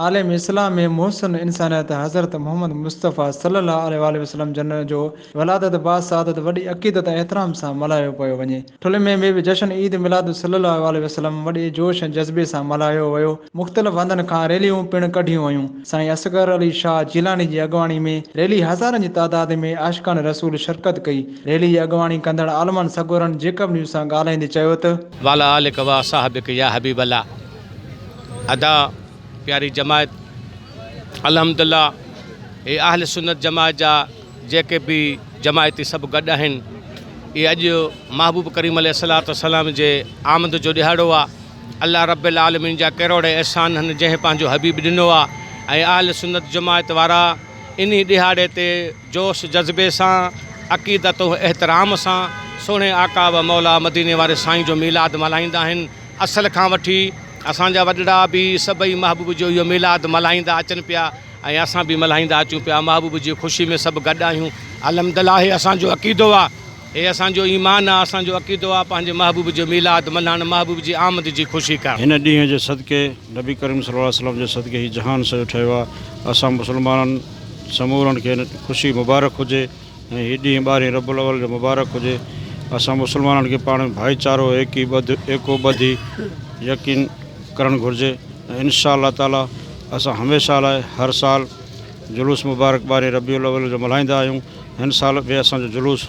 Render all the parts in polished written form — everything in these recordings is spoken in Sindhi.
عالم اسلام ۾ محسن انسانيت حضرت محمد مصطفيٰ صلي الله عليه واٰله وسلم جن جو ولادت باسعادت وڏي عقيدت ۽ احترام سان ملهايو پيو وڃي. ٺل ۾ به جشن عيد ميلاد صلي الله عليه واٰله وسلم وڏي جوش ۽ جذبي سان ملهايو ويو. مختلف هنڌن کان ريليون پڻ ڪڍيون ويون. سائين اصغر علي شاهه جيلاني جي اڳواڻي ۾ ريلي هزارن جي تعداد ۾ عاشقان رسول شرڪت ڪئي. ريلي جي اڳواڻي ڪندڙ عالمن سڳورن جيڪب نيوز سان ڳالهائيندي چيو ته. وعلي آلڪ واصحابڪ يا حبيب الله ادا پياري جماعت الحمد الله هي اهل سنت جماعت جا جيڪي به جماعتي سڀ گڏ آهن اهي اڄ محبوب ڪريم عليه الصلوة والسلام جي آمد جو ڏهاڙو آ الله رب العالمين جا ڪروڙين احسان هن جنهن پنهنجو حبيب ڏنو آ ۽ اهل سنت جماعت وارا انهي ڏهاڙي تي جوش جذبي سان عقيدت و احترام سان سهڻي آقا و مولا مديني واري سائين جو ميلاد ملهائيندا آهن اصل کان وٺي اسان جا وڏڙا به سڀئي محبوب جو اهو ميلاد ملهائيندا اچن پيا ۽ اسان به ملهائيندا اچون پيا محبوب جي خوشي ۾ سڀ گڏ آهيون الحمدلله هي اسان جو عقيدو آ هي اسان جو ايمان آ اسان جو عقيدو آ پنهنجي محبوب جو ميلاد ملهائڻ محبوب جي آمد جي خوشي ڪرڻ. هن ڏينهن جي صدقي نبي ڪريم صلي الله عليه وسلم جي صدقي هي جهان سڄو ٺهيو آ اسان مسلمانن سمورن کي هن خوشي مبارڪ هجي. ۽ هي ڏينهن ٻارهين ربع الاول جو مبارڪ هجي. اسان مسلمانن کي پاڻ ۾ ڀائيچارو ايڪي ٻڌ ايڪو ٻڌي يقين ڪرڻ گهرجي ۽ انشاء الله تعالي اسان هميشه لاء هر سال جلوس مبارڪ ٻارهين ربيع الاول جو ملهائيندا آهيون هن سال به اسان جو جلوس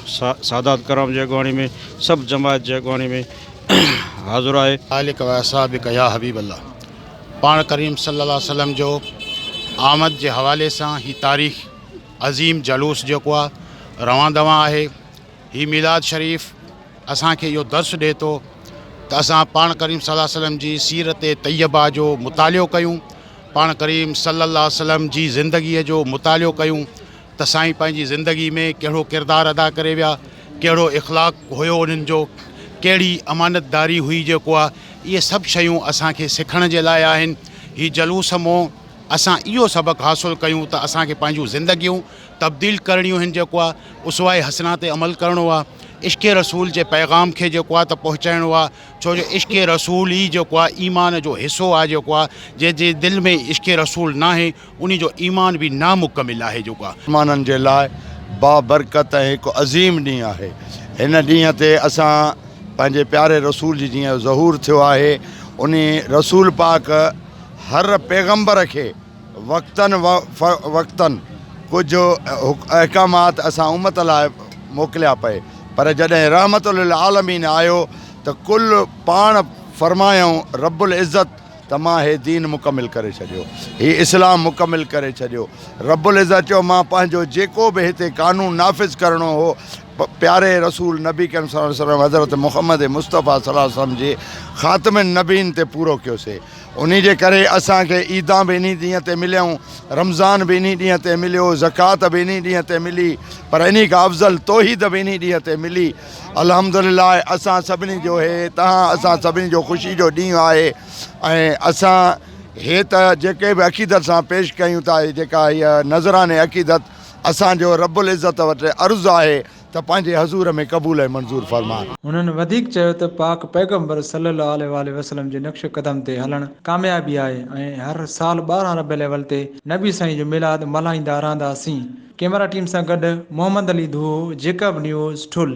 سادات ڪرام جي اڳواڻي ۾ سڀ جماعت جي اڳواڻي ۾ حاضر آهي. آلڪ و اصحابڪ يا حبيب الله پاڻ ڪريم صلي الله عليه وسلم جو آمد جي حوالي سان هي تاريخ عظيم جلوس جيڪو آ روان دوان آهي. هي ميلاد شريف اسان کي اهو درس ڏئي ٿو ته اسان پاڻ ڪريم صلي الله عليه وسلم جي سيرت طيبه جو مطالعو ڪيون، پاڻ ڪريم صلي الله عليه وسلم جي زندگيء جو مطالعو ڪيون ته سائين پنهنجي زندگي ۾ ڪهڙو ڪردار ادا ڪري ويا، ڪهڙو اخلاق هيو انهن جو، ڪهڙي امانتداري هئي جيڪو آ اهي سڀ شيون اسان کي سکڻ جي لاء آهن. هي جلوس مون اسان اهو سبق حاصل ڪيون ته اسان کي پنهنجون زندگيون تبديل ڪرڻيون آهن جيڪو آهي اسوه حسنه تي عمل ڪرڻو آهي عشق رسول جي پيغام کي جيڪو آهي ته پهچائڻو آهي ڇو جو عشق رسول ئي جيڪو آهي ايمان جو حصو آهي جيڪو آهي جنهن جي دل ۾ عشق رسول ناهي انهي جو ايمان به نامڪمل آهي جيڪو آهي. مسلمانن جي لاء بابرڪت ۽ هڪ عظيم ڏينهن آهي. هن ڏينهن تي اسان پنهنجي پياري رسول جي جيئن ظهور ٿيو آهي انهي رسول پاڪ هر پيغمبر کي وقتاً فوقتاً ڪجهه احڪامات اسان امت لاء موڪليا پئي پر جڏهن رحمت للعالمين آيو ته ڪل پاڻ فرمايائون رب العزت ته مان هي دين مڪمل ڪري ڇڏيو هي اسلام مڪمل ڪري ڇڏيو رب العزت چيو مان پنهنجو جيڪو به هتي قانون نافذ ڪرڻو هو پياري رسول نبي ڪريم صلي الله عليه وسلم حضرت محمد مصطفيٰ صلي الله عليه وسلم جي خاتم النبين تي پورو ڪيوسي انهي جي ڪري اسان کي عيدان به انهي ڏينهن تي مليون رمضان به انهي ڏينهن تي مليو زڪوات به انهي ڏينهن تي ملي پر انهي کان افضل توحيد به انهي ڏينهن تي ملي الحمدلله اسان سڀني جو هي تهان اسان سڀني جو خوشي جو ڏينهن آهي ۽ اسان هي ته جيڪي به عقيدت سان پيش ڪيون ٿا هي جيڪا هي نذرانه عقيدت اسان جو رب العزت وٽ عرض آهي ته پنهنجي حضور ۾ قبول ۽ منظور فرماء. هنن وڌيڪ چيو ته پاڪ پيغمبر صلي الله عليه واٰله وسلم جي نقش قدم تي هلڻ ڪاميابي آهي ۽ هر سال 12 ربيع الاول تي نبي سائين جو ميلاد ملهائيندا رهنداسين. ڪئميرا ٽيم سان گڏ محمد علي ڌوهو، جيڪب نيوز، ٺل.